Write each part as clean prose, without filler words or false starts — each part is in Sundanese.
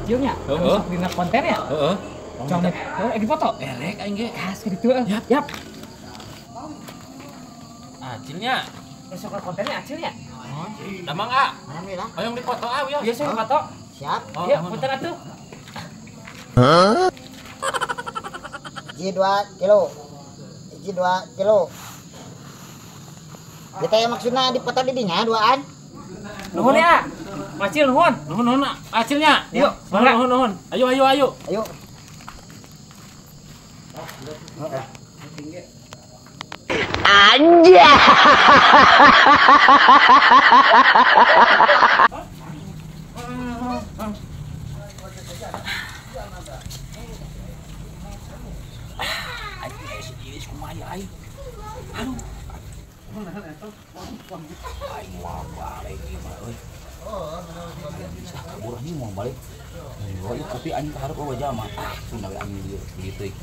Acilnya. Heeh. Sok dina konten ya? Heeh. Comet. Heeh, foto. Elek aing ge. Kas kitu. Yap, yap. Acilnya. Sok kontennya Acilnya. Damang ah. Alhamdulillah. Hoyong dipoto ah, wios. Iya, sok foto. Siap. Iya, punten atuh. Hah? Hiji 2 kilo. Hiji 2 kilo. Kita yang maksudnya dipoto di dinya duaan. Nuhun ya. Acil nuhun. Nuhun nuhun Acilnya. Yuk, nuhun nuhun. Ayo ayo ayo. Ayo. Anjay. Aduh. Aing mau balik ieu mah euy. Bisa kabur anjing mau balik. Ieu kopi anjing ka hareup eueuh jama. Ah, tunda we anjing ieu kitu.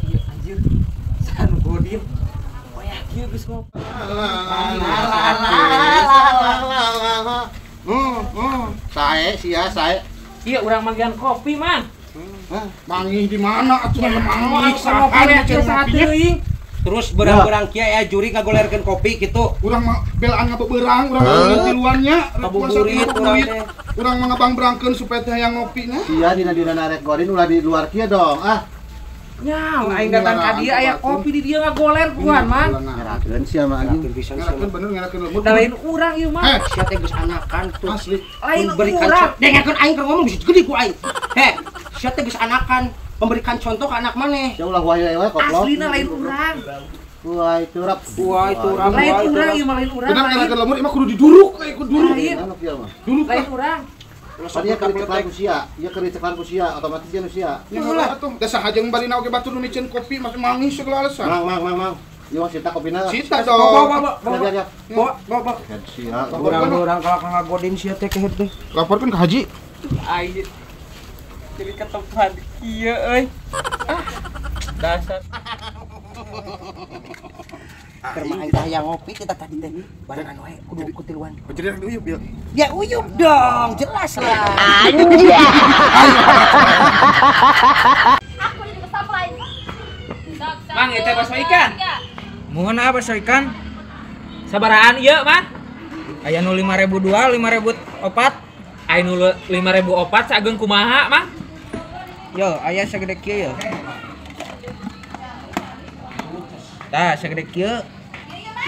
Ieu anjir. Sanu godin. Koyak ieu geus ngopi. Sae sia sae. Iya, urang manggihan kopi, Mang. Mangih di mana atuh mangih saha teuing. Terus berang-berang kieu ya juri ngagolerkeun kopi kitu. Urang mah belaan ngabeberang, urang mah tiluannya, ngabuburit urang teh. Urang mah ngabang-berangkeun supaya teh hayang ngopina. Sia dina-dina narek godin ulah di luar kieu dong. Ah. Nya, aing datang ka dieu aya kopi di dieu ngagoler kuan, Mang. Ngerakeun sia mah anjing. Ngerakeun bener ngerakeun lemut. Da lain urang ieu mah. Sia teh geus anakan tuh. Asli. Lain urang. Dengekeun aing keur ngomong geus gede ku aing. Heh, sia teh geus anakan, memberikan contoh ke anak maneh. Sia ulah wae wae koplok. Aslina lain urang. Wah, curap. Wah, curap. Lain urang ieu mah lain urang. Bener ngerakeun lemut ieu mah kudu diduruk, kudu duruk. Duruk lain urang. Dia keur diceklan ku sia, dia keur diceklan ku sia, otomatis dia nu sia. Ya heula atuh, da saha jeung balina oge batur nu miceun kopi masih mangis segala alasan. Mang mang mang mang. Ieu mah sita kopina. Sita dong. Bawa bawa bawa. Bawa bawa. Sia. Urang-urang kalau ngagodin sia teh kehed teh. Laporkeun ka haji. Aing jadi ketempat kieu euy. Ah, dasar. Keur mah aing teh hayang ngopi kita tadi teh barengan wae kudu kutiluan. Jadi rek diuyup ya. Ya uyup dong, jelas lah. Anjay. Aku jadi kesap lain. Mang, ieu teh bakso ikan. Muhun ah bakso ikan. Sabarahaan ieu, Mang? Aya nu 5002, 5004. Aya nu 5004 sageung kumaha, Mang? Yo, aya sagede kieu yo. Tah, sagede kieu.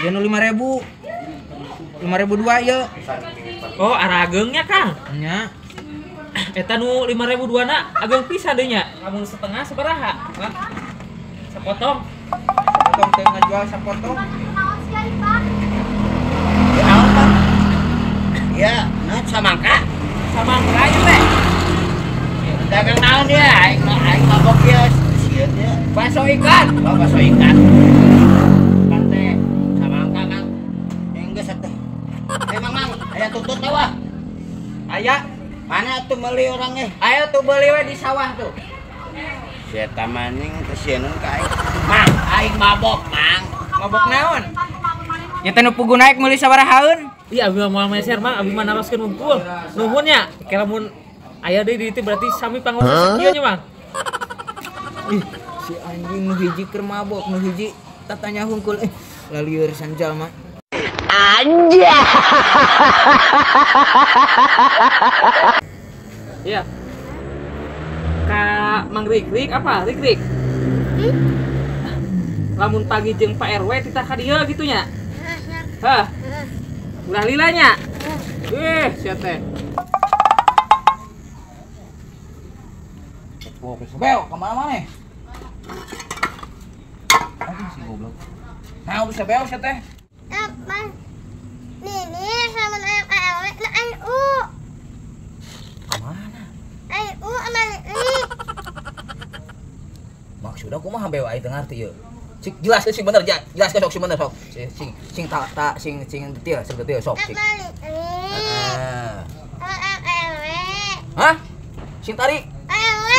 Ieu nu 5000. 5002 ieu. Oh, arageungnya, Kang. Nya. Eta nu 5002 na ageung pisan deui nya. Lamun setengah sabaraha? Mang? Sapotong. Sapotong teh ngajual sapotong. Ya naon, Pak? Ya, nah samangka. Samangka ieu teh. Dagang naon dia? Aing aing mabok ieu sieun dia. Bakso ikan. Oh, bakso ikan. Ikan teh samangka, Mang. Enggeus atuh. Mang, Mang, aya tuntut teh wah. Aya. Mana tuh meuli orang eh? Ayo tuh beli we di sawah tuh. Si eta maning teh sieun ka aing. Mang, aing mabok, Mang. Mabok naon? Nya teh nu pugu naik meuli sabarahaeun? Iya, abi mah moal meser, Mang. Abi mah naroskeun wungkul. Nuhun nya. Ke lamun aya deui di ditu berarti sami pangosa sakieu nya, Mang. Ih, si anjing nu hiji keur mabok, nu hiji tatanya hungkul. Lalieur sanjal mah. Anjay. Iya. Ka Mang Rik-Rik apa? Rik-Rik. Lamun pagi jeung Pak RW titah ka dieu kitu nya. Hah. Ulah lila nya. Ih, sia teh. Beo, kemana maneh? Aduh si goblok. Nah, bisa beo sia teh. Apa? Nini sama anak RW na NU. Kemana? NU sama Nini. Maksudnya kumaha beo aing teu ngarti ieu. Cik jelaskeun sing bener, jelaskeun sok sing bener sok. Sing sing tak tak sing sing detail, sing detail sok cik. Heeh. RW. Hah? Sing tarik? RW.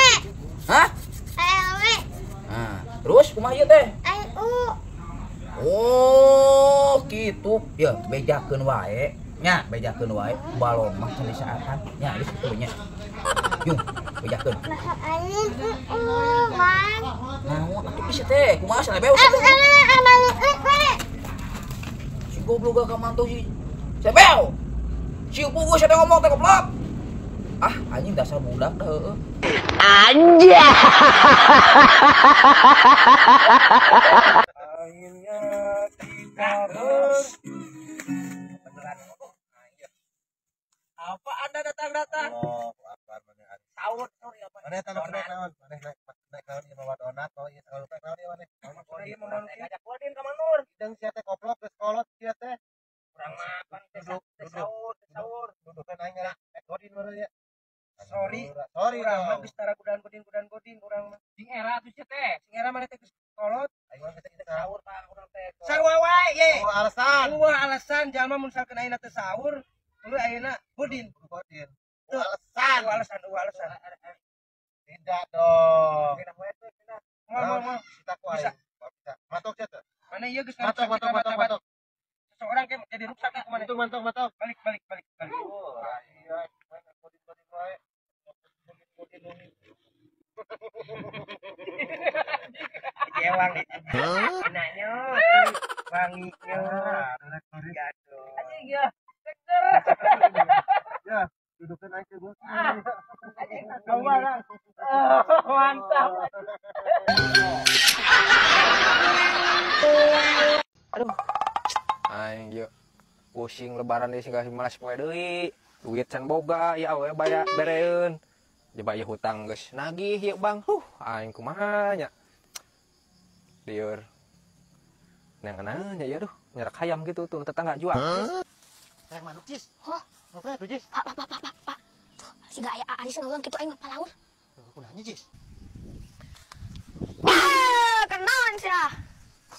Hah? RW. Nah, terus kumaha ieu teh? NU. Oh, gitu. Gitu ya bejakeun wae nya bejakeun wae balong mah can disaatan nya geus kitu nya. Yung bejakeun. Aing Mang. Naon atuh bisa teh kumaha salebeu. Si goblok gak mantu si sebeu. Si pugu sia teh ngomong teh goblok. Ah anjing dasar budak dah heueuh. Anjay. Akhirnya kita beneran. Apa Anda datang-datang? Oh, apa Sahur, sorry apa? Maneh tanah naon? Maneh naik naon ieu mawa donat, oh ieu segala rupa naon ieu maneh. Ieu mah ngajak godin ka Manur. Hideung sia teh koplok geus kolot sia teh. Urang mah pan teh sahur, teh sahur. Dudukan aing ngarah naik godin meureun ya. Sorry, sorry urang mah geus tara godaan godin godaan godin urang mah. Sing era atuh sia teh, sing era maneh teh geus kolot. Aing mah geus sahur tah urang teh. Sarua wae ye. Eueuh alasan. Eueuh alasan jalma mun misalkeun ayeuna teh sahur, tuluy ayeuna godin. Godin. Alasan, alasan, alasan. Tidak dong. Mau, bisa. Matok ya tuh. Mana iya geus matok, matok, matok, matok. Seseorang kayak jadi rusak ya kemana? Itu matok, matok. Balik, balik, balik, balik. Oh, iya. Ewang itu. Enaknya, wanginya. Anjing ya. Ya. Dudukan aja gua. Mantap. Aduh. Aing ieu pusing lebaran deui sing malas poe deui. Duit can boga ya awewe baya bereun. Coba ieu hutang geus nagih ieu Bang. Aing kumaha nya. Lieur. Nang nya ieu aduh, nyerak hayam gitu tuh tetangga jual. Rek manuk Cis. Hah? Ngopi tuh Cis. Pak, pak, pak, pak, pak. Siga aya Aris ngomong kitu aing mah palaur. Kunaon Cis? Wah, kenaon sia.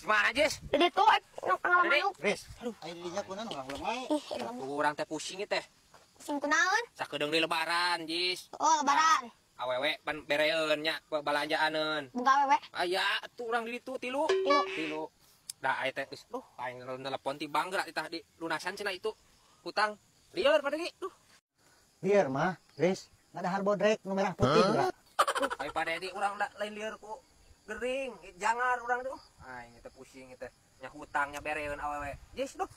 Gimana Cis? Di ditu ngalam manuk. Riz. Aduh, aya di dinya kunaon ulang-ulang wae. Ih, urang teh pusing teh. Pusing kunaon? Sakedeung deui lebaran, Jis. Oh, lebaran. Awewe pan bereun nya balanjaaneun. Buka awewe. Aya atuh urang di ditu tilu. Tilu. Da aya teh geus duh aing nelepon ti bank geura tah di lunasan cenah itu hutang. Lieur pada di, duh. Lieur mah, Riz, ngadahar bodrek nu merah putih geura. Duh, ai pada di urang lain lieur ku gering, jangar urang tuh. Aing teh pusing teh. Nya hutangnya bereun awewe. Jis duh.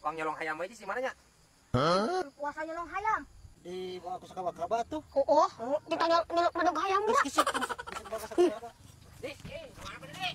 Uang nyolong hayam we Jis di mana nya? Puasa nyolong hayam. Di bawa ku sakaba-kaba tuh. Oh, ditanya nyolong madog hayam geura. Geus kisik, geus bawa sakaba. Jis, mana pada di?